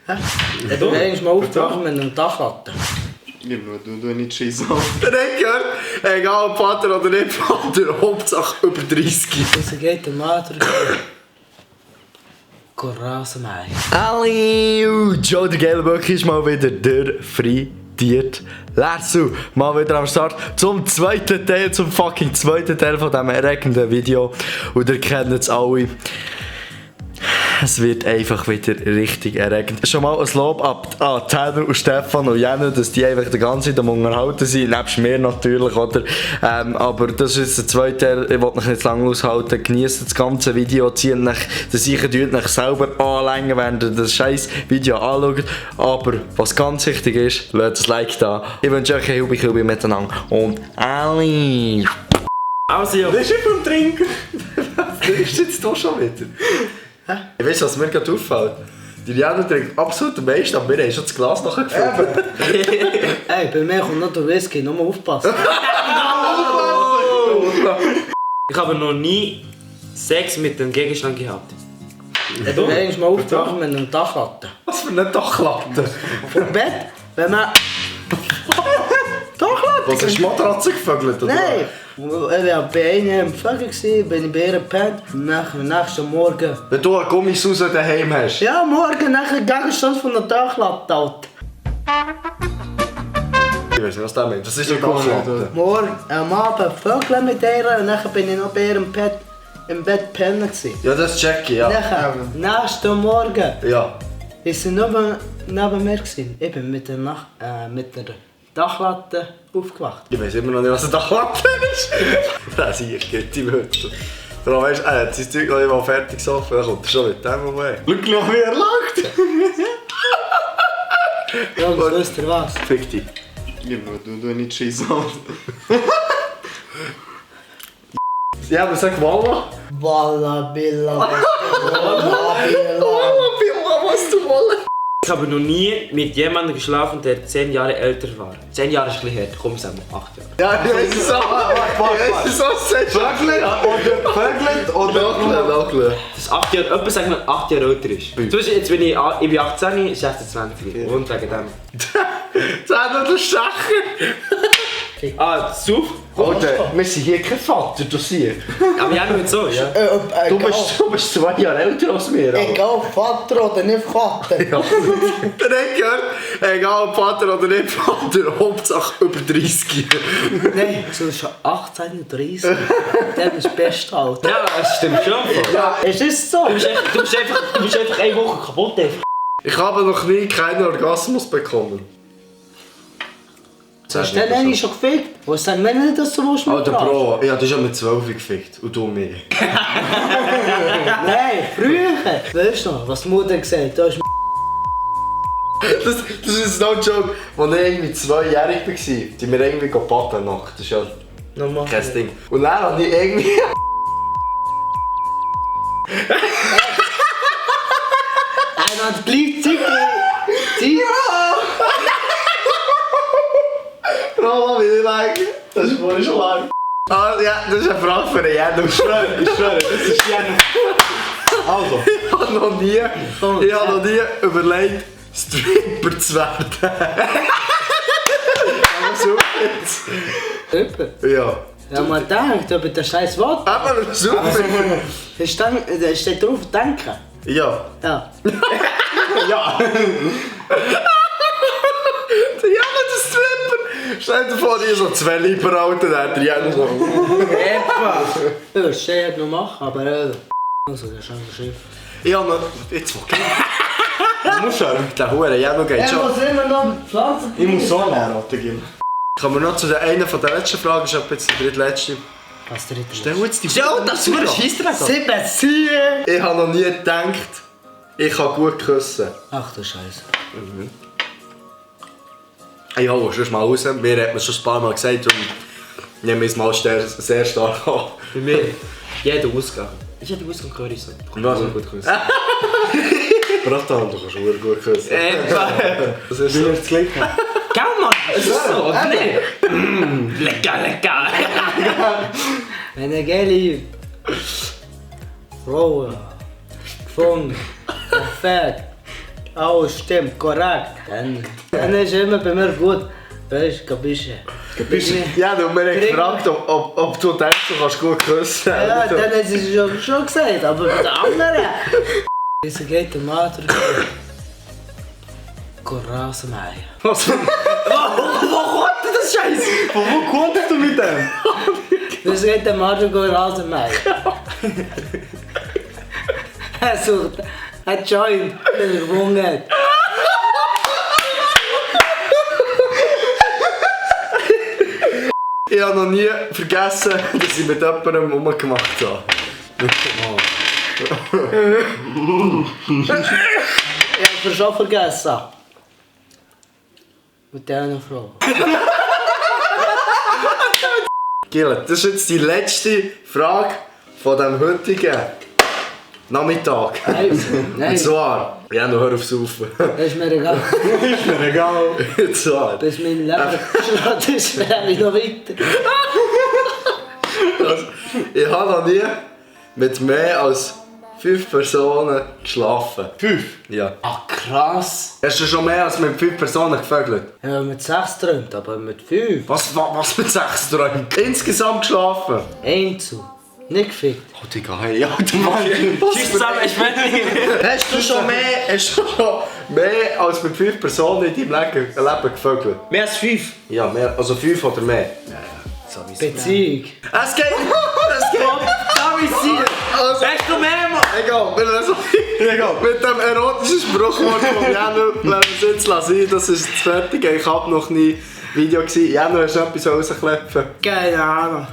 Hä? Ich bin eigentlich mal aufgewacht mit einem Dachlatte. Ja, du nicht scheiße auf. Der hat gehört, egal ob Vater oder nicht Vater, Hauptsache über 30. Wieso geht der Mann drüber? Rasenmähen. Ali, Joe der Gelböck ist mal wieder der frittiert. Lersu, mal wieder am Start zum zweiten Teil, zum fucking zweiten Teil von diesem erregenden Video. Und ihr kennt es alle. Es wird einfach wieder richtig erregend. Schon mal ein Lob an Tanner und Stefan und Jenny, dass die einfach die ganze Zeit am Unterhalten sind. Nebst mir natürlich, oder? Aber das ist der zweite Teil. Ich will mich nicht zu lange aushalten. Genießt das ganze Video, zieht nach, dass ich euch selber anlängen, während ihr das scheiß Video anschaut. Aber was ganz wichtig ist, lasst ein Like da. Ich wünsche euch ein Hilbi miteinander und Ali. Also ja. Das ist beim Trinken. Das ist jetzt doch schon wieder. Ich weiss, was mir gerade auffällt. Die Liane trinkt absolut am meisten, aber wir haben schon das Glas nachher gefüllt. Hey, bei mir kommt noch der Whisky, nur mal aufpassen. Ich habe noch nie Sex mit dem Gegenstand gehabt. Ich bin eigentlich mal aufgewacht mit einem Dachlatte. Was für eine Dachlatte? Vom Bett, wenn man... Dachlatte? Was, hast du Matratze gevögelt? Oder? Nein! Ich war bei einem im Vögel, bin ich bei ihr gepennt. Am nächsten Morgen... Wenn du eine Gummisause daheim hast. Ja, morgen nachher Gegenstand von der Dachlatte alt. Ich weiß nicht, was das meint. Das ist eine Dachlatte. Morgen am Abend Vögel mit ihr und dann bin ich noch bei ihr im Bett pennen. Ja, das check ich, ja. Nachher, nächsten Morgen, Ja. ist sie neben mir gewesen. Ich bin mit der Dachlatte aufgewacht. Ich weiß immer noch nicht, was eine Dachlatte ist. Das hier geht die Wörter. Darum weisst du, er hat sein Zeug noch nicht mal fertig gesoffen, dann kommt er schon mit dem umher. Schau noch, wie er lacht. Ja, was wisst ihr was? Fick dich. Ja, du nicht scheiße auf. Sie haben gesagt, Walla. Walla Billa, Walla Billa. Billa, was du wollen. Ich habe noch nie mit jemandem geschlafen, der 10 Jahre älter war. 10 Jahre ist ein bisschen härter, komm, sagen wir 8 Jahre. Ja, ich weiß es auch. Ich weiß es auch. Vögelt oder Nackeln. Das ist 8 Jahre, etwa sagen wir 8 Jahre älter ist. Zum Beispiel jetzt bin ich bin 18, 26. Und wegen dem. Das hat noch der Stecher. Suff. Alter, wir sind hier kein Vater, du siehst. Aber ja, nicht so, ja. Du bist 2 Jahre älter als mir. Egal Vater oder nicht Vater. Ja. Der hat gehört, egal ob Vater oder nicht Vater, Hauptsache über 30. Nein, so ist schon 18 und 30. Das ist das beste Alter. Ja, das stimmt schon. Ja, ist es so? Du bist einfach eine Woche kaputt. Ich habe noch nie keinen Orgasmus bekommen. Hast du den eigentlich schon gefickt? Was sagen wir nicht, dass du musst Alter Bro, ich habe dich schon mit 12 gefickt und du mehr. Nein, früher. Weißt du noch, was die Mutter gesagt hat? Das ist no joke. Als ich irgendwie 2-jährig war, sind wir irgendwie baden nackt. Das ist ja Normal. kein Ding. Und dann habe ich irgendwie... Er hat gleichzeitig... Bro, wie lang? Das ist vorhin schon lang. Ah, ja, das ist eine Frage für einen Jan. Ich schwöre, das ist Jan. Also, ich habe noch nie überlegt, Stripper zu werden. Aber so jetzt. Stripper? Ja. Ja, man denkt über den scheiß Wort. Aber super. Steht drauf, denken? Ja. Ja. Ja. Der Jan hat einen Stripper. Stell dir vor, ihr so 2 Lieber Alter, der hat der Jan so. Epa! Du wirst es schön noch machen, aber also, das ist ein Schiff. Ich habe noch... Jetzt wo geht? Du musst schon. Der Hure Jan geht schon. muss immer noch Pflanzen. Ich muss so lernen, geben. Kommen wir noch zu der einen von der letzten Fragen, ist jetzt die drittletzte. Was dritte? Stell jetzt die Ja, das ist ein Scheissdreck. 7 Ziehen! Ich habe noch nie gedacht, ich kann gut küssen. Ach du Scheiße. Ich hole schon mal raus, mir hat man schon ein paar Mal gesagt und ich nehme es mal sehr stark an. Bei mir, jeder Ausgang. Ich hätte Ausgang gehört, so. Ich kann Was? so gut küssen. Bratan, du kannst sehr gut küssen. Das ist so. das Glück haben. Gell, Mann? Es ist so, oder nicht? Lecker, lecker. Eine geile Frau, Funk, perfekt, Oh, stimmt, korrekt. Dann ist immer bei mir gut. Weißt du, Kabische. Ja, du mir hast gefragt, ob du denkst, du kannst gut küssen. Ja, dann hat sie schon gesagt, aber bei den anderen. Wieso geht der Mann durch? Rasenmähen. Was? Wo kommt denn das Scheiß? Von wo kommst du mit dem? Wieso geht der Mann durch Rasenmähen? Er sucht einen Joint, den er gewonnen hat. Ich habe noch nie vergessen, dass ich mit jemandem rumgemacht habe. Ich habe es schon vergessen. Mit dieser Frau. Gil, das ist jetzt die letzte Frage von diesem heutigen Nachmittag. Nein. Und zwar, ja, noch hör auf Saufen. Das ist mir egal. Ist mir egal. Und zwar, Bis mein Lebenschrott ist, wäre ich noch weiter. ich habe noch nie mit mehr als 5 Personen geschlafen. 5? Ja. Ach krass. Hast du schon mehr als mit 5 Personen gevögelt? Ich habe mit 6 geträumt, aber mit 5. Was mit 6 Träumen? Insgesamt geschlafen? Einzel. Nicht gefickt. Oh Digga, hey, ja, du Mann. Tschüss zusammen, ich bin Hast du schon mehr als mit 5 Personen in deinem Leben gevögelt? Mehr als 5. Ja, mehr, also 5 oder mehr. Beziehung. Es geht! Also, Hast du mehr, Mann? egal, mit dem erotischen Spruchwort von Janu, lassen wir es jetzt lassen. Das ist das Fertige. Ich habe noch nie Video gesehen. Janu, hast du etwas rausklepfen? Keine Ahnung.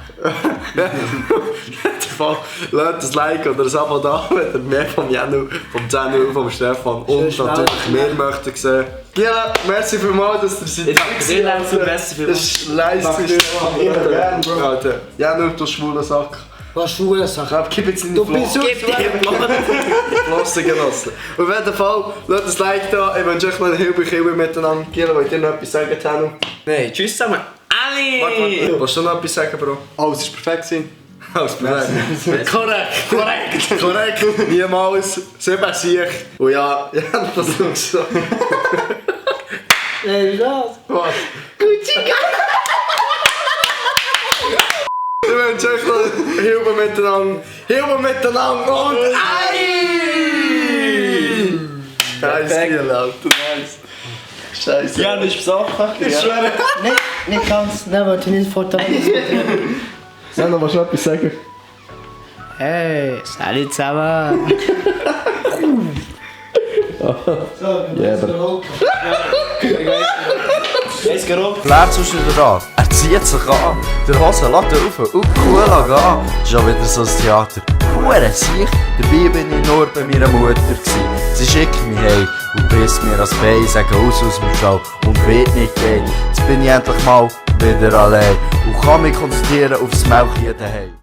Lasst ein Like oder ein Abo da, wenn ihr mehr vom Janu, vom Zenu, vom Stefan und Schön natürlich mehr möchtet sehen. Gila, merci vielmals, dass ihr seid. Ich danke dir, Lenzo, merci Das ist leistet. Alter, Janu, du schwuler Sack. Was schwule Sache. Gib jetzt in die Du bist so Flossen genossen. Auf jeden Fall, lasst ein Like da. Ich wünsche euch noch eine Hilfe miteinander. Gila, wollt ihr noch etwas sagen, Janu? Nein, tschüss zusammen. Ali! Warte, willst du noch etwas sagen, Bro? Alles war perfekt. Alles perfekt. Korrekt. Niemals. 7 Sieg. Und ja, das ist so. Nein, was? Was? Ich wünsche euch noch Hilfe miteinander. Und Ei! Scheiße, Alter. Scheiße. Ja, du bist besoffen. Ich schwöre. Nicht ganz. Nein, wollte ich nicht vortragen. Soll noch was etwas sagen? Hey, salut zusammen. Ja, Eins gerockt. Lehrt zwischen den Rad. Er zieht sich an, der Hose lässt er auf und cool an. Schon wieder so ein Theater. Hure sich. Dabei bin ich nur bei meiner Mutter gsi. Sie schickt mich heim und pisst mir ans Bein, sagt aus dem Stall und wird nicht gehen. Jetzt bin ich endlich mal wieder allein und kann mich konzentrieren auf das Melkchen daheim.